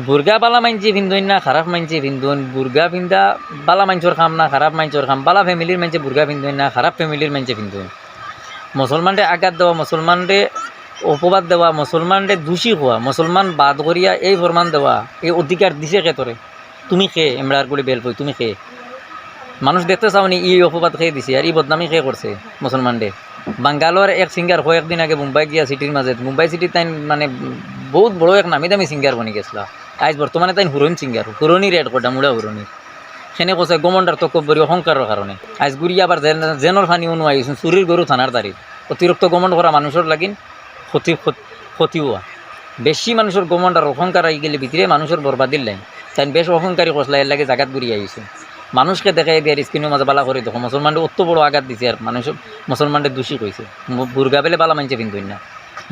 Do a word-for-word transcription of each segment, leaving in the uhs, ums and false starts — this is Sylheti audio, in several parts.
বুরকা বালা মাইনষে ফিন্দইন না, খারাপ মাইনষে ফিন্দইন। বুরকা ফিন্দা বালা মাইনষর কাম না, খারাপ মাইনষর কাম। বালা ফ্যামিলির মাইনষে বুরকা ফিন্দইন না, খারাপ ফ্যামিলির মাইনষে ফিন্দইন। মুসলমানরে আঘাত দেওয়া, মুসলমানরে অপবাদ দেওয়া, মুসলমানরে দোষী কওয়া, মুসলমান বাদ করিয়া এই ফরমান দেওয়া, এই অধিকার দিছে কে তোরে? তুমি কে? এমরার গুড়ি বেলফই, তুমি কে? মানুষ দেখতে চাওনি, ই অপবাদ কে দিছে আর ই বদনামি কে করছে মুসলমানরে? বাঙ্গালোর এক সিঙ্গার কয়েকদিন আগে মুম্বাই গিয়া সিটির মাঝে, মুম্বাই সিটির তাইন মানে বহুত বড় এক নামি দামি সিঙ্গার বনি গেছলা। আইজ বর্তমানে তাইন হুরইন সিঙ্গার, হুরনির এড কটা মুড়া হুরনির। সেনে কছে গমন্ডার তকব্বরি অহংকারর কারণে। আইজ গুড়ি আবার জেন-, জেনর ফানি অনু আইছুন, চুরির গরু থানার দাড়ি। অতিরিক্ত গমন্ড করা মানুষর লাগিন ক্ষতি, ক্ষত-, ক্ষতি হওয়া। বেশি মানুষর গমন্ডার অহংকার আই গেলে ভিতরে মানুষর বরবাদির লাইন। তাইন বেশ অহংকারী কছলা, এর লাগে জাগাত গুড়ি আইছে। মানুষকে দেখাই দিয়ার স্ক্রিনর মাঝে বালা করে দেখো, মুসলমানরে অত বড় আঘাত দিছে আর মানুষ মুসলমানরে দোষী কইছে। বু-, বুরকা বেলে বালা মাইনষে ফিন্দইন না,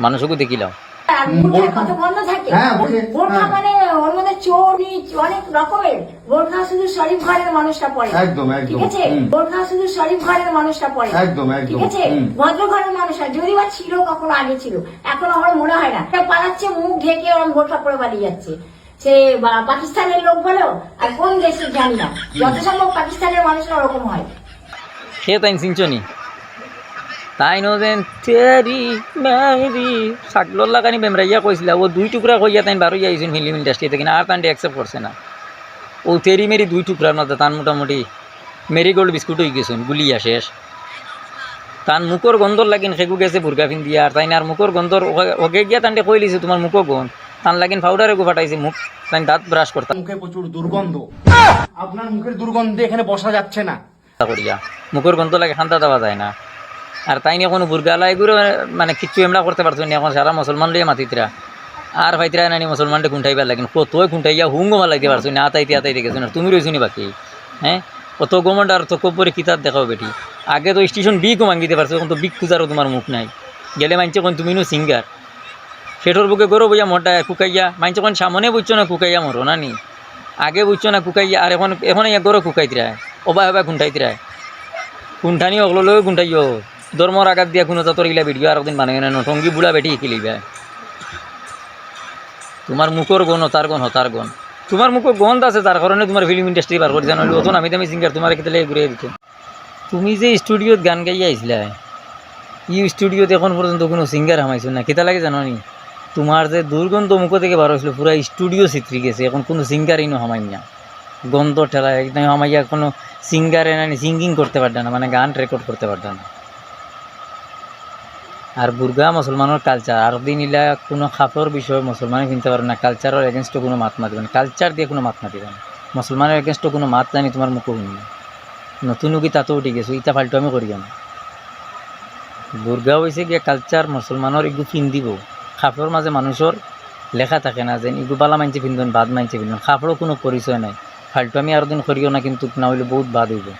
মানুষকে দেখিলাও। আর মুখের বোরখা। কথা বন্ধ থাকে। হ্যাঁ, বলছে, বোরখা হ্যাঁ। মানে ওর মধ্যে চোর, নিচ, অনেক রকমের। বোরখা শুধু শরীফ ঘরের মানুষরা পরে। একদম, একদম। ঠিক আছে? হুম। বোরখা শুধু শরীফ ঘরের মানুষরা পরে। একদম, একদম। ঠিক আছে? হুম। ভদ্র ঘরের মানুষরা, যদি বা ছিল, কখনো আগে ছিল, এখন আমার মনে হয় না। তা পালাচ্ছে, মুখ ঢেকে ওরা বোরখা পরে পালিয়ে যাচ্ছে। সে বা-, পাকিস্তানের লোক বলো, আর কোন দেশের জানি না, যত সম্ভব পাকিস্তানের মানুষরা ওরকম হয়। সে তাইন চিনছনি? তাইন ও যেন তেরি মেরি ছাগলর লাখানি বেমরাইয়া কইছিলা, ও দুই টুকরা কইয়া তাইন বারইয়া আইছইন ফিল্ম ইন্ডাস্ট্রি থাকি, আর তানরে অ্যাকসেপ্ট করছে না। ও তেরি মেরি দুই টুকরার মাঝে তান মোটামুটি মেরিগোল্ড বিস্কুট অই গেছইন, গুলিয়া শেষ। তান মুখর গন্ধর লাগিন খেগু গেছে বুরকা ফিন্দিয়া, আর তাইন আর মুখর গন্ধর ওকে, ওকে গিয়া তানরে কইলিছে, "তুমার মুখো গন্ধ।" তান লাগিন পাউডার এগু ফাটাইছে, মুখ, তাইন দাঁত ব্রাশ করতা। মুখে প্রচুর দুর্গন্ধ। আপনার মুখের দুর্গন্ধে এখানে বসা যাচ্ছে না। করিয়া মুখর গন্ধ লাগে, খান্দা দেওয়া যায় না। আর তাইন অখনো বুরকা আলা এগুরে মানে কিচ্ছু এমরা করতে পারছইন না, অখন সারা মুসলমান লইয়া মাতিতরা। আর পাইতরা নানি মুসলমানরে খুনটাইবার লাগিন, কতই খুনটাইয়া হুঙ্গো মালাইতে পারছইন না, আতাইতে আতাইতে গেছইন, আর তুমি রইছইন বাকি। হ্যাঁ, অত গমন্ড আর তকব্বরি কিতার দেখাও বেটি। আগে তো স্টেশন ভিকও মাঙ্গিতে পারছো, অখন তো ভিক খুজারও তুমার মুখ নাই। গেলে মাইনষে কইন তুমি নু সিঙ্গার। পেটর ভুকে গরু বইয়া মরডায় কুকাইয়া, মাইনষে কইন সামনে বুঝছো না কুকাইয়া মরো না নি। আগে বুঝছো না কুকাইয়া, আর অখন, অখন ইয়া গরু কুকাইতরায়, ওবায় ওবায় খুনটাইতরায়। খুনটানি অকললেও খুনটাইও। ধর্মর আঘাত দিয়া কুনু জাতর ইলা ভিডিও আরক দিন বানাইও না, নটঙ্গি বুড়া বেটি হিকিলিবা। তুমার মুখর গন্ধ, হতার গন্ধ, হতার গন্ধ। তুমার মুখো গন্ধ আছে, যার কারণে তুমার ফিল্ম ইন্ডাস্ট্রি বার করি জানো, অত নামি দামি সিঙ্গার তুমারে কিতালে ঘুরে দিতে। তুমি যে স্টুডিওত গান গাইয়া আইছলায়, ই স্টুডিওত অখন পর্যন্ত কুনু সিঙ্গার হামাইছইন না, কিতা লাগে জানো নি? তুমার যে দুর্গন্ধ মুখো থাকি বার অইছিল, পুরা স্টুডিও ছিতরি গেছে, অখন কুনু সিঙ্গার ইনো হামাইন না। গন্ধ ঠেলা একদম হামাইয়া কুনু সিঙ্গারে নানি সিঙ্গিং করতে পারতা না, মানে গান রেকর্ড করতে পারতা না। আর বুরকা মুসলমানর কালচার, আর দিন ইলা কুনু কাপড়র বিষয়ে মুসলমানে ফিনতে পারে না, কালচারর এগেইনস্টো কুনু মাত মাতিবা না, কালচার দিয়া কুনু মাত মাতিবা না। মুসলমানর এগেইনস্টো কুনু মাত জানি তুমার মুখো হুনি না। নতুন উগি তাতো উঠি গেছো, ইতা ফালতু আমি করিও না। বুরকা অইছে গিয়া কালচার, মুসলমানর ইগু ফিন্দিবো। কাপড়র মাঝে মানুষর লেখা থাকে না যেন ইগু বালা মাইনষে ফিন্দইন, বাদ মাইনষে ফিন্দইন। কাপড়ও কুনু পরিচয় নাই। ফালতু আমি আরো দিন করিও না, কিন্তু না অইলে বহুত বাদ অইবো।